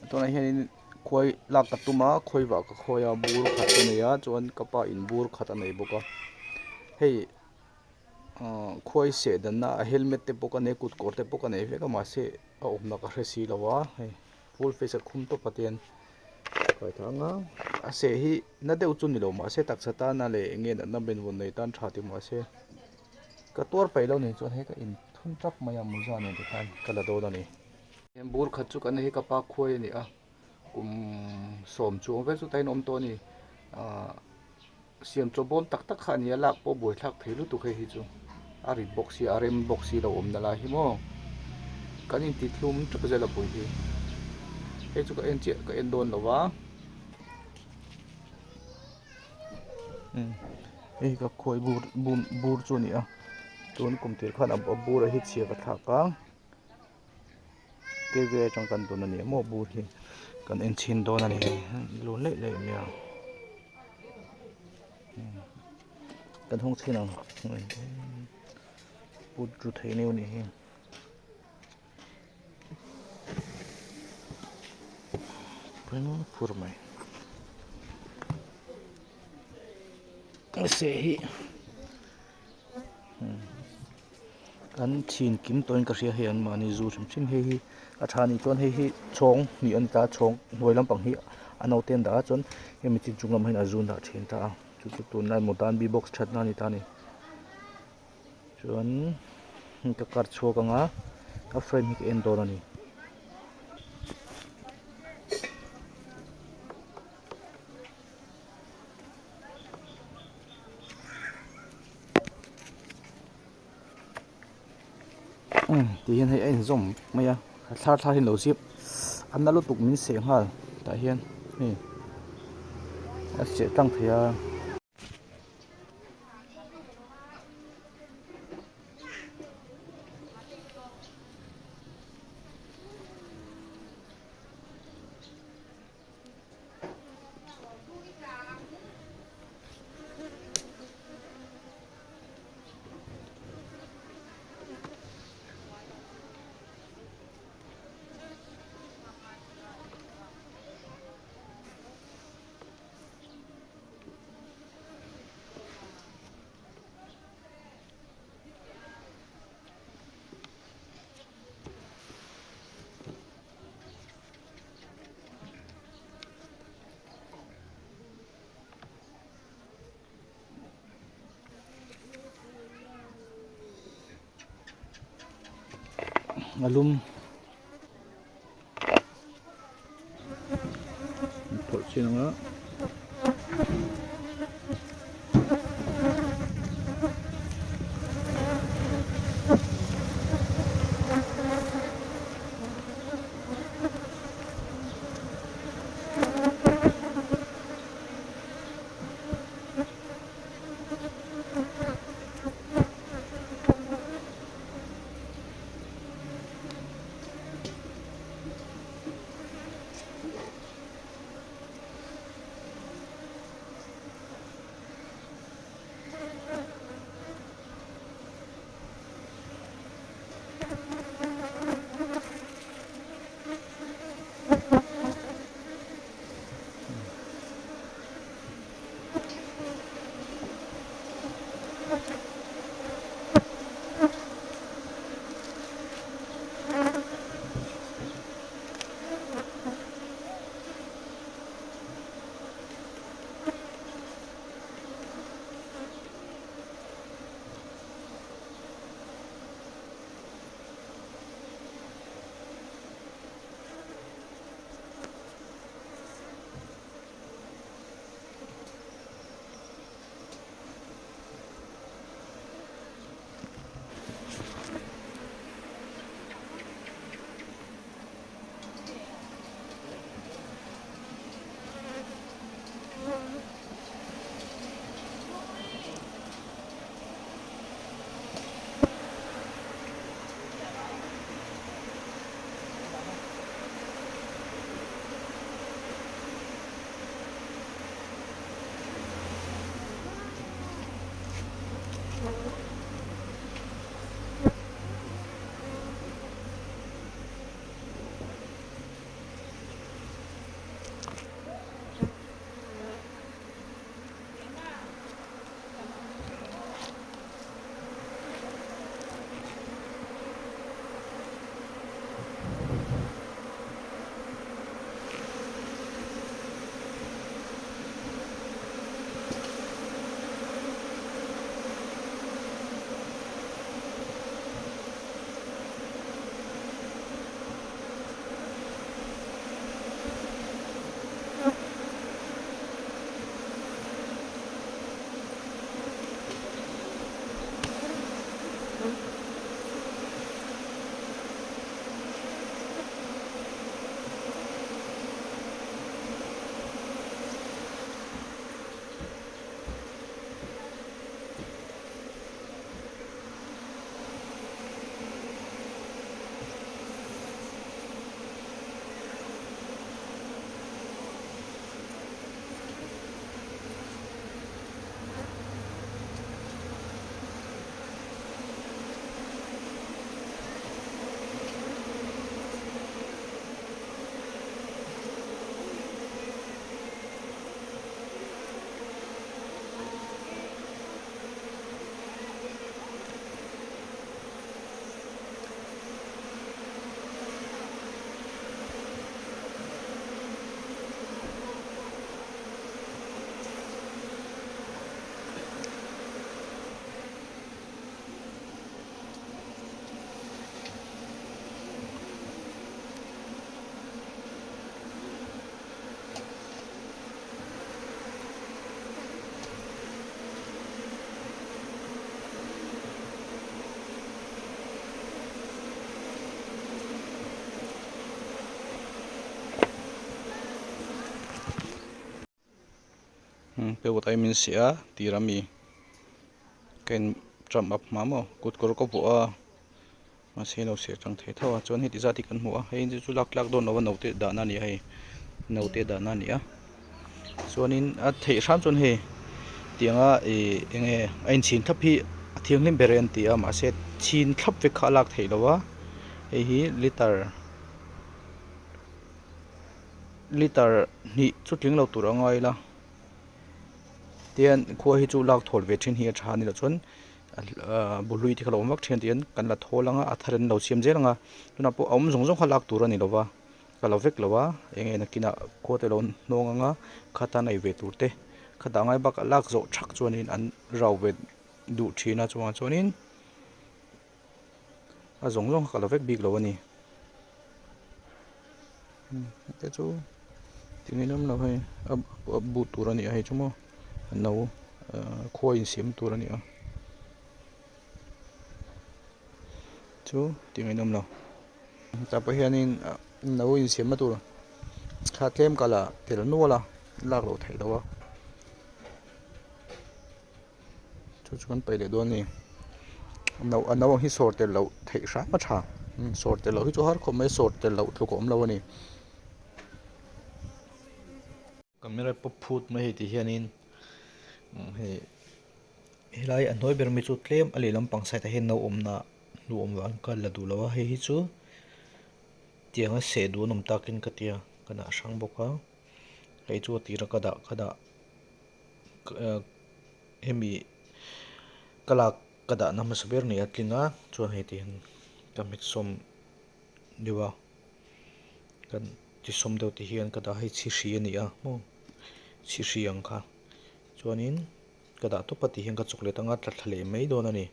Tunah hianin khuai lak ka tum a khawi vah ka khawi a bur khat ka nei a chuan ka pa in bur khat a nei bawk a hei ahh khuai seh danna a helmet te pawh ka nei a kut kawr te pawh ka nei vek a mahse a awmna ka hre si lo a hei full face a khum tawp a tian paithang a a seh hi na deuh chu ni lo mahse taksa tana leh eng nge natna benvawn nei tan tha ti mahse ka tuar peih lo nen chuan hei ka in thun tap mai a mawza nen te khan ka la dawn a ni. Bur khat chu kan hei ka pa khuai a ni a kum sawm chuang vel chu tain a awm tawh a ni ahh siam chaw bawm tak tak kha a ni a lak pawh buaithlak thei lutuk hei hi chu a rit bawk si a rem bawk si lo awmna lai hi maw kan inti thlum teuh zel a pui hi hei chu ka en chiah ka en dawn lo va hei ka khuai bur bur chu a ni a tun kum tir khan a bur a hi chhia ka thlak a. Kv atang kan dawn a ni maw bur hi kan en chhin dawn a ni lun leih leih mai a kan hawng chhin ang put ru thei neu a nih hi. Phur mai seh hi. An chhin kim tawhin ka hria hei an mahni zu hrim hrim hei hi a tha anih chuan hei hi chhawng hnih a ni ta a chhawng hnuai lampang hi a naute an dah a chuan hemi chin chung lamah hian a zu an dah thin ta a chu chu tunlai modern B box thatna a ni ta a ni chuan ka kar chhuak ang a a frame hi ka en dawn a ni. Tih hian hei a inzawm mai a thlar thlar hi an lo zip a na lutuk min seh nghal tah hian hei a seh tlang thei a. A lum phawrh chin ang a. Pure water hi min seh a tir ami ka in tram up hma maw kut kawr ka vuah a mahse lo seh tang thei tho a chuan heti zat hi kan hmu a hei chu lak tlak dawn lo a naute dahna a ni a hei naute dahna a ni a chuanin a theih hram chuan hei tianga ih eng nge a inchhin thlap hi a thianghlim ber e an ti a mahse chhin thlap vek kha a lak theih loh a hei hi liter liter hnih chu tling lo tur a ngai la tihian khua hi chu lak thawl ve thin hi a tha a ni loh chuan ahh bu hlui te kha lo awm vak thin a tihian kan la thawl ang a a thar in an lo siam zel ang a tunah pawh a awm zawng zawng kha lak tur a ni lo va ka la vek lo a eng nge nakinah khua te lo hnawng ang a khatan ei ve tur te khatah ngai bakah lak zawh thak chuanin an rau ve duh thin a chuvang chuanin a zawng zawng kha ka la vek bik lo a ni te chu tinge lem lo hei a but tur a ni a hei chu maw a no khua insiam tur a ni a chu tinge lem lo. Tah pawh hianin no insiamna tur thla tlem ka la tel nual a lak loh theih loh a chu chu kan paih leh dawn a ni no a no ang hi sawr tel loh theih hram a tha sawr tel loh hi chu har khawp mai sawr tel loh tluk a awm lo a ni. Camera pawh phut mai hei ti hianin hei helai a hnuai ber mai chu tlem a lehlam pang side ah hian no awmna hnu awm vang ka la duh lo a hei hi chu tianga seh duh an awm takin ka tia ka dah hrang bawk a hei chu a tira ka dah ka dah hemi ka lak ka dahna hmasa ber ni a tling a chuan hei ti hian ka hmet sawm deuh a kan ti sawm deuh te hian ka dah hei chhi hri a ni a maw chhi hri ang kha chuanin ka dah tawp a ti hian ka chawk let anga tla thla leh mai dawn a ni.